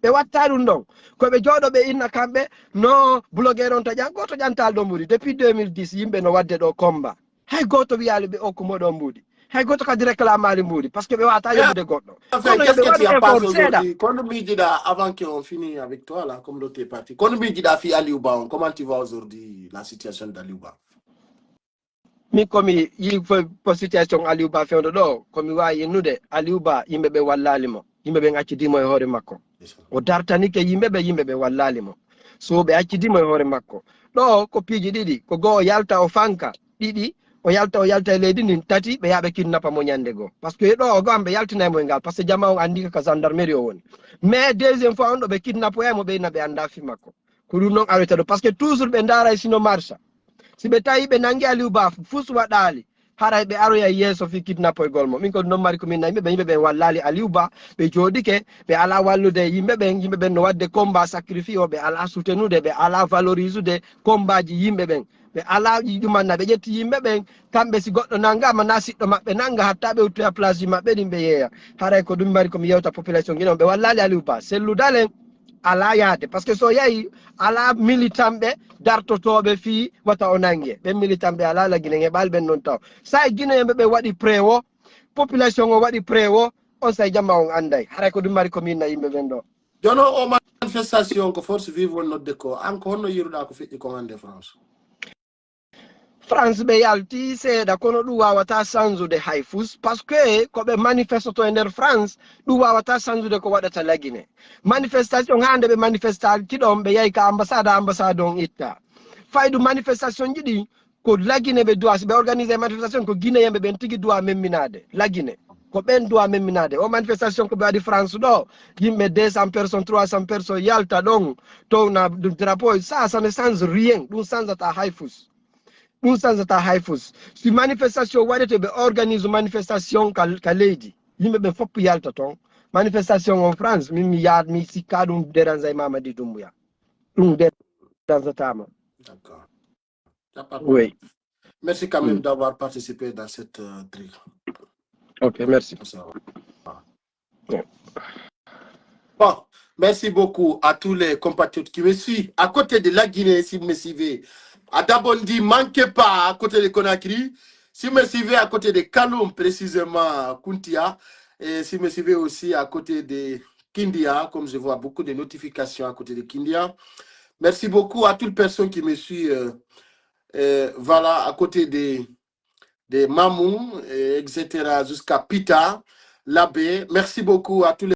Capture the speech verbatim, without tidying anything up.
Ɓe watta ɗum ɗon. Ko ɓe jooɗo ɓe inna kamɓe, no blogueur on to ƴan, gooto ƴantaali ɗon mbuuɗi. Depuis deux mille dix, yimɓe no wadde ɗo combat. Hay gooto wiyaali ɓe okku mo ɗon mbuuɗi. Hay gooto kadi réclamaali mbuuɗi, parce que ɓe wata yeɓude goɗɗo. Enfin, kono yo ɓe waɗu effort seeɗa. Kono miijiɗa, avant que on finit avec toi là, comme l'autre est parti, kono miijiɗa fi Aliou Ba on, comment tu vois aujourd'hui la situation d'Aliou Ba? Min ko mi yii ko, ko situation Aliou Ba fewndo ɗo, ko mi waawi innude, Aliou Ba, yimɓe ɓen wallaali mo. Yimɓe ɓen accidii mo e hoore makko. O dartanike yimɓe ɓen, yimɓe ɓen wallaali mo. So ɓe accidii mo e hoore makko. Ɗo ko piiji ɗiɗi, ko go'o o yalta o fanka, ɗiɗi, o yalta, o yalta e leydi ndin, tati, ɓe yaha ɓe kidnapa mo ñande goo. Parce que ɗo o goo an ɓe yaltinay mo e ngal, parce que jamaa on anndii ka gendarmerie o woni. Mais deuxième fois on ɗo ɓe kidnapoyay mo, ɓe inna ɓe anndaa fii makko. Ko ɗum non aroyta ɗo. Parce que toujours ɓe ndaaray sino marcha. Si ɓe tawi ɓe nangi Aliou Ba, fus waɗaali, haray ɓe aroyay yeeso fii kidnapoygol mo. Min ko ɗum non mari ko min nayi, yimɓe ɓen, yimɓe ɓen wallaali Aliou Ba, ɓe jooɗike, ɓe alaa wallude yimɓe ɓen, yimɓe ɓen no waɗde combat sacrifice o, ɓe alaa soutenude, ɓe alaa valoriser de combat ji yimɓe ɓen. Ɓe alaa ɗumanna, ɓe ƴetti yimɓe ɓen, kamɓe si goɗɗo nangaama, na siɗɗo maɓɓe nanga, hatta ɓe uttoya place ji maɓɓe ɗin ɓe yeeya. Haray ko ɗum mari ko mi yewta population Guinée on, ɓe wallaali Aliou Ba, sellu dalen, alaa yaade. Parce que so yahi, alaa militant ɓe dartotooɓe fii wata o nange. Ɓen militant ɓe alaa la Guinée, ngeɓaali ɓen non taw. Sa e Guinée ɓe, ɓe waɗi préwo, population o waɗi préwo, on say jamma on anday. Haray ko ɗum mari ko min na yimɓe ɓen ɗo. Jono o manifestation ko force vive won nodde ko. An ko honno yiruɗa ko feƴƴi ko hande France? France ɓe yalti seeɗa, kono ɗum waawataa sansude hay fus, parce que ko ɓe manifestoto e nder France, ɗum waawataa sansude ko waɗata Lagine. Manifestation, haa nde ɓe manifestaki ɗon, ɓe yahi ka ambassade, ambassade on itta. Faydu manifestation ji ɗin, ko Lagine ɓe duwa, si ɓe organiser manifestation, ko Guinéen ɓe ɓen tigi duwa memminaade, Lagine. Ko ɓen duwa memminaade. O manifestation ko ɓe waɗi France ɗo, yimɓe deux cents personnes, trois cents personnes yalta ɗon, towna drapeau, ça, ça ne change rien, ɗum sansata hay fus. Ɗum sansata hay fus. Si manifestation waɗete, ɓe organise manifestation ka, ka leydi. Yimɓe ɓen fof yalta ton. Manifestation en France, min mi yaad, mi sikka ɗum dérange Mamadi Doumbouya. Ɗum dérange tama. D'accord. Y a pas de problème. Oui. Merci quand même d'avoir participé dans cette, euh, tri. Ok, merci. Merci, au revoir. Ouais. Bon, merci beaucoup à tous les compatriotes qui me suivent. À côté de la Guinée, si vous me suivez, à Dabondi, manquez pas, à côté de Conakry, si vous me suivez à côté de Kaloum, précisément à Kuntia, et si vous me suivez aussi à côté de Kindia, comme je vois beaucoup de notifications à côté de Kindia. Merci beaucoup à toute personne qui me suit, euh, euh, voilà, à côté de, de Mamou, et et cetera, jusqu'à Pita, Labbé. Merci beaucoup à tous les